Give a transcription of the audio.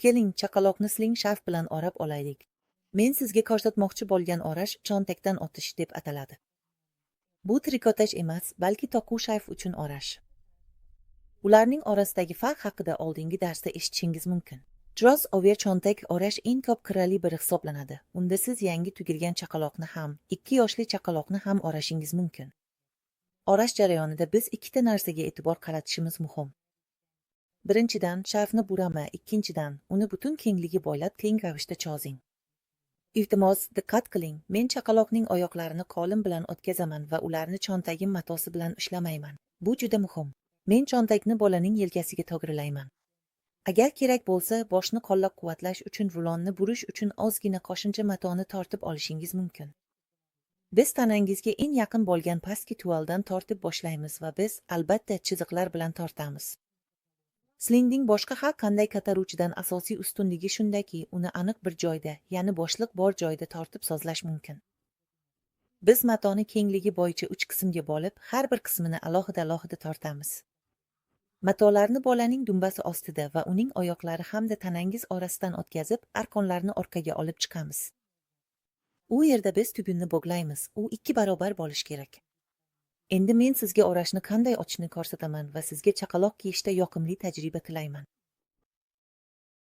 Keling, chaqaloqni sling sharf bilan o'rab olaylik. Men sizga ko'rsatmoqchi bo'lgan o'rash cho'ntakdan otish deb ataladi. Bu trikotaj emas, balki toquv sharf uchun o'rash. Ularning orasidagi farq haqida oldingi darsda eshitishingiz mumkin. Cross over cho'ntak o'rash eng ko'p qirrali biri hisoblanadi. Unda siz yangi tug'ilgan chaqaloqni ham, 2 yoshli chaqaloqni ham o'rashingiz mumkin. O'rash jarayonida biz ikkita narsaga e'tibor qaratishimiz muhim. Birinchidan, sharfni burama, ikkinchidan, uni butun kengligi bo'ylab teng ravishda chozing. Iltimos, diqqat qiling. Men chaqaloqning oyoqlarini qo'lim bilan o'tkazaman va ularni cho'ntagim matosi bilan ushlamayman. Bu juda muhim. Men cho'ntakni bolaning yelkasiga to'g'rilayman. Agar kerak bo'lsa, boshni qo'llab-quvvatlash uchun rulonni burish uchun ozgina qo'shimcha matoni tortib olishingiz mumkin. Biz tanangizga eng yaqin bo'lgan pastki tuvaldan tortib boshlaymiz va biz, albatta, chiziqlar bilan tortamiz. Slingning boshqa har qanday ko'taruvchidan asosiy ustunligi shundaki, uni aniq bir joyda, ya'ni bo'shliq bor joyda tortib sozlash mumkin. Biz matoni kengligi bo'yicha 3 qismga bo'lib, har bir qismini alohida-alohida tortamiz. Matolarni bolaning dumbasi ostida va uning oyoqlari hamda tanangiz orasidan o'tkazib, arqonlarni orqaga olib chiqamiz. U yerda biz tugunni bog'laymiz. U 2 barobar bo'lishi kerak. Endi men sizga o'rashni qanday ochishni ko'rsataman va sizga chaqaloq kiyishda yoqimli tajriba tilayman.